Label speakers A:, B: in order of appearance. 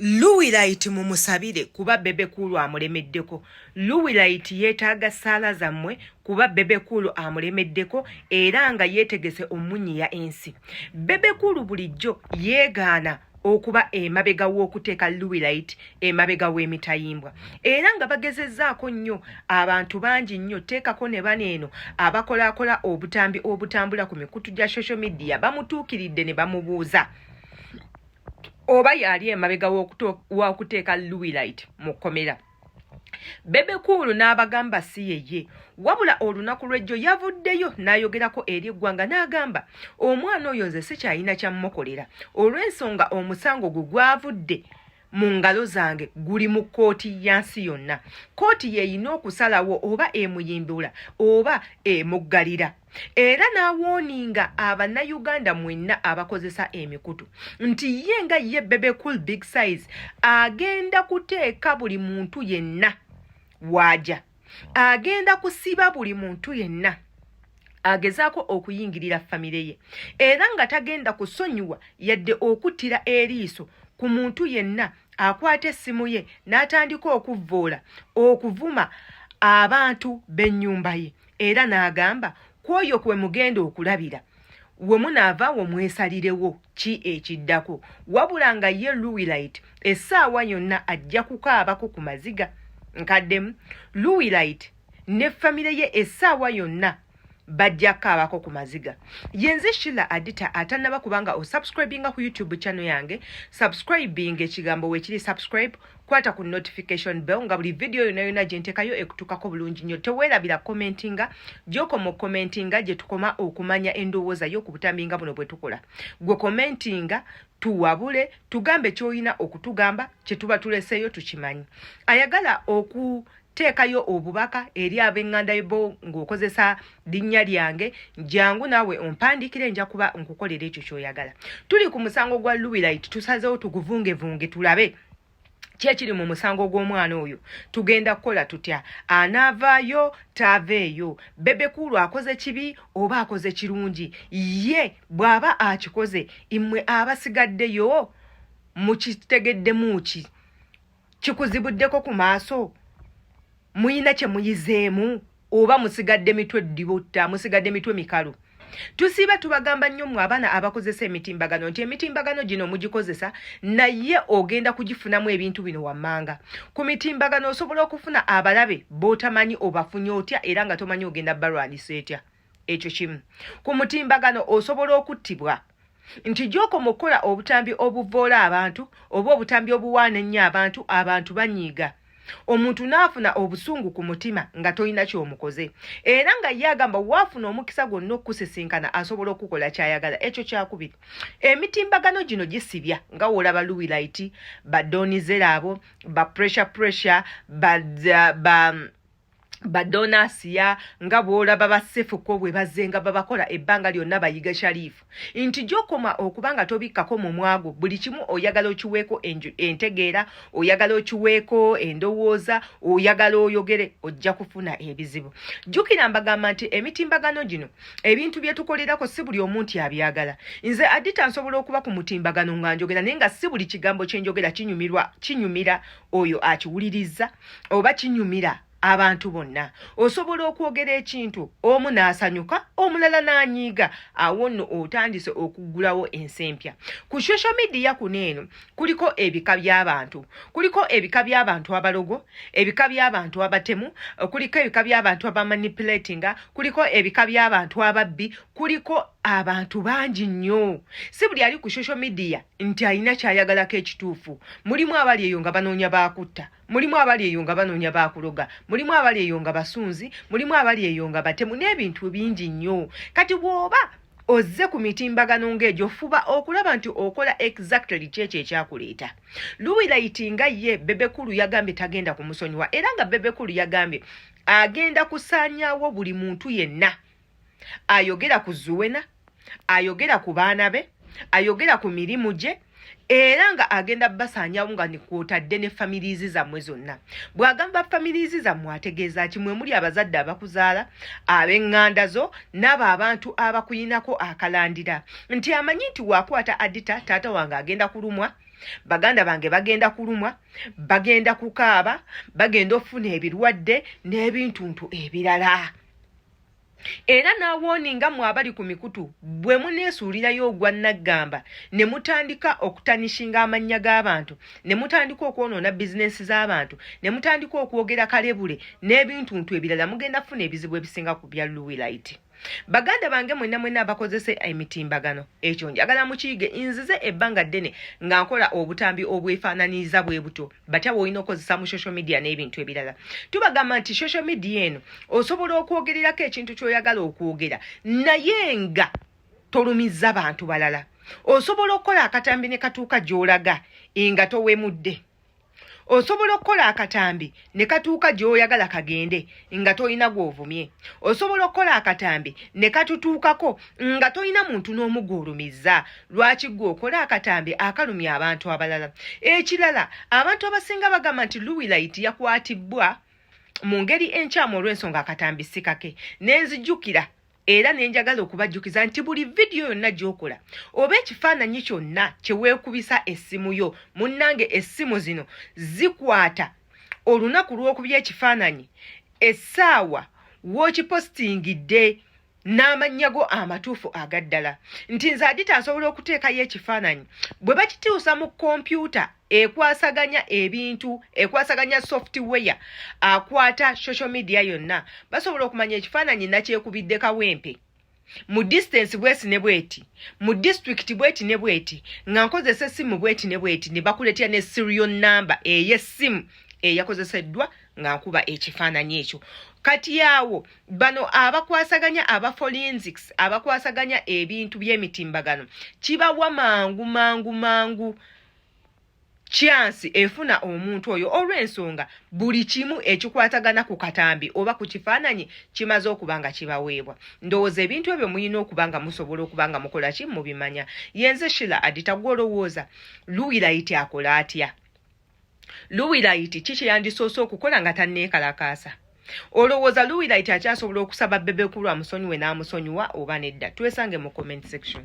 A: Luwilight mumusabire kuba Bebe Cool amulemeddeko. Luwilight yeetaaga ssaala zammwe kuba Bebe Cool amulemeddeko era nga yeetegese omunyiya ensi. Bebe Cool bulijjo yeegaana okuba emabega w'okuteeka Luwilight emabega w'emitayimbwa era nga bagezezzaako nnyo abantu bangi nnyo teekako ne bano eno abakolaakola obutambi obutambula ku mikutu gya social media bamutuukiridde ne bamubuuza oba yaali emabega w'okuteeka Luwilight mu kkomera. Bebe Cool n'abagamba si yeye wabula olunaku lw'ejjo yavuddeyo n'ayogerako eri eggwanga n'agamba omwana oyo nze sikyalina kyammukolera olw'ensonga omusango gwe gwavudde mu ngalo zange guli mu kkooti ya nsi yonna. Kkooti y'erina okusalawo oba emuyimbula oba emuggalira. Era n'awooninga Abannayuganda mwenna abakozesa emikutu nti ye nga ye Bebe Cool Big Size agenda kuteeka buli muntu yenna waaja, agenda kusiba buli muntu yenna agezaako okuyingirira famire ye era nga tagenda kusonyiwa yadde okuttira eriiso ku muntu yenna akwata essimu ye n'atandika okuvvoola okuvuma abantu b'ennyumba ye era n'agamba ku oyo kwe mugenda okulabira we munaava awo mwesalirewo ki ekiddako wabula nga ye Luwilight essaawa yonna ajja kukaabako ku maziga nkaddemu Luwilight ne famire ye essaawa yonna bajja kukaabako ku maziga. Yenze Shilla Adita atannaba kubanga osubscribinga ku YouTube channel yange, subscribing ekigambo wekiri subscribe, kwata ku notification bell nga buli video yonna yonna gye ntekayo ekutuukako bulungi nnyo. Teweerabira commentinga, gy'okoma okucommentinga gye tukoma okumanya endowooza yo ku butambi nga buno bwe tukola. Gwe commentinga tuwabule, tugambe ky'olina okutugamba, kye tuba tuleseeyo tukimanyi. Ayagala oku teekayo obubaka eri ab'eŋŋanda bo ng'okozesa linnya lyange jangu naawe ompandiikire nja kuba nkukolera ekyo ky'oyagala. Tuli ku musango gwa Luwilight, tusazeewo tuguvungevunge tulabe ki ekiri mu musango gw'omwana oyo. Tugenda kukola tutya? Anaavaayo taaveeyo? Bebe Cool akoze kibi oba akoze kirungi? Ye bw'aba akikoze, immwe abasigaddeyo mukitegeddemu ki? Kikuzibuddeko ku maaso? Muyina kye muyizeemu oba musigadde mitwe ddibutta, musigadde mitwe mikalu? Tusiiba tubagamba nnyo mmwe abaana abakozesa emitimbagano nti emitimbagano gino mugikozesa naye ogenda kugifunamu ebintu bino wammanga. Ku mitimbagano osobola okufuna abalabe b'otamanyi obafunye otya era nga tomanyi ogenda balwanisa etya. Ekyo kimu. Ku mutimbagano osobola okuttibwa. Nti gy'okoma okukola obutambi obuvvoola abantu oba obutambi obuwaana ennyo abantu, abantu banyiiga. Omuntu n'afuna obusungu ku mutima nga tolina ky'omukoze. Era nga ye agamba waafuna omukisa gwonna okukusisinkana asobola okukukola ky'ayagala. Ekyo kyakubiri. Emitimbagano gino gisibya nga w'olaba Luwilight, ba Don Zella abo, ba Pressure Pressure, ba, ba badonasiya nga bw'olaba ba Sefuko bwe bazzenga babakola ebbanga lyonna bayiga Sharifu nti gy'okoma okuba nga tobikkako mumwa gwo buli kimu oyagala okiweeko entegeera, oyagala okiweeko endowooza, oyagala oyogere, ojja kufuna ebizibu. Jjukira mbagamba nti emitimbagano gino ebintu bye tukolerako si buli omu nti abyagala. Nze Adita nsobola okuba ku mutimbagano nga njogera naye nga si buli kigambo kye njogera kinyumirwa kinyumira oyo akiwulirizza oba kinyumira abantu bonna. Osobola okwogera ekintu omu n'asanyuka omulala n'anyiiga, awo nno otandise okuggulawo ensi empya. Ku social media kuno eno kuliko ebika by'abantu, kuliko ebika by'abantu abalogo, ebika by'abantu abatemu, kuliko ebika by'abantu abamanipulatinga, kuliko ebika by'abantu ababbi, kuliko abantu bangi nnyo. Si buli ali ku social media nti alina ky'ayagalako ekituufu. Mulimu abali eyo nga banoonya baakutta, mulimu abali eyo nga banoonya baakuloga, mulimu abali eyo nga basunzi, mulimu abali eyo nga batemu n'ebintu bingi nnyo. Kati bw'oba ozze ku mitimbagano ng'egyo fuba okulaba nti okola exactly kyekyo ekyakuleeta. Luwilight nga ye Bebe Cool yagambye tagenda kumusonyiwa era nga Bebe Cool yagambye agenda kusaanyaawo buli muntu yenna ayogera ku Zuwena, ayogera ku baana be, ayogera ku mirimu gye era nga agenda basaanyawo nga kwotadde ne families zammwe zonna. Bw'agamba families zammwe ategeeza ki? Mwe muli abazadde abakuzaala, ab'eŋŋanda zo n'abo abantu abakuyinako akalandira nti amanyi nti waakwata Adita taata wange agenda kulumwa. Baganda bange bagenda kulumwa, bagenda kukaaba, bagenda okufuna ebirwadde n'ebintuntu ebirala. Era n'awooninga mmwe abali ku mikutu, bwe muneesuulirayo ogwa nnaggamba ne mutandika okutanishinga amannya g'abantu, ne mutandika okwonoona bizinensi z'abantu, ne mutandika okwogera kalebule n'ebintuntu ebirala, mugenda kufuna ebizibu ebisinga ku bya Luwilight. Baganda bange mwenna mwenna abakozesa emitimbagano, ekyo njagala mukiyige. Nzize ebbanga ddene nga nkola obutambi obwefaananyiriza bwe butyo, batya bw'olina okukozesa mu social media n'ebintu ebirala. Tubagamba nti social media eno osobola okwogererako ekintu ky'oyagala okwogera naye nga tolumizza bantu balala. Osobola okukola akatambi ne katuuka gy'olaga nga towemudde. Osobola okukola akatambi ne katuuka gy'oyagala kagende nga tolina gw'ovumye. Osobola okukola akatambi ne katutuukako nga tolina muntu n'omu gw'olumizza. Lwaki ggwe okola akatambi akalumya abantu abalala? Ekirala, abantu abasinga bagamba nti Luwilight yakwatibbwa mu ngeri enkyamu olw'ensonga akatambi si kake. Ne nzijukira era ne njagala okubajjukiza nti buli vidiyo yonna gy'okola oba ekifaananyi kyonna kye weekubisa essimu yo, munnange, essimu zino zikwata olunaku lw'okubya ekifaananyi, essaawa w'okipositingidde n'amannya go amatuufu agaddala. Nti nze Adita nsobola okuteekayo ekifaananyi, bwe bakituusa mu kompyuta ekwasaganya ebintu, ekwasaganya software akwata social media yonna, basobola okumanya ekifaananyi nakyekubidde Kawempe mu distance bwesi ne bweti, mu district bweti ne bweti, nga nkozesa essimu bweti ne bweti, ne bakuleetera ne serial number ey'essimu eyakozeseddwa nga nkuba ekifaananyi ekyo. Kati awo bano abakwasaganya, aba forensics abakwasaganya ebintu by'emitimbagano, kibawa mangu mangu mangu chance efuna omuntu oyo, olw'ensonga buli kimu ekikwatagana ku katambi oba ku kifaananyi kimaze okuba nga kibaweebwa. Ndowooza ebintu ebyo mulina okuba nga musobola okuba nga mukola ki, mubimanya. Yenze Shila Adita. Gwolowooza Luwilight akola atya? Luwilight ki kyeyandisoose okukola nga tanneekalakaasa? Olowooza Luwilight akyasobola okusaba Bebe Cool amusonyiwe n'amusonyiwa oba nedda? Twesange mu comment section.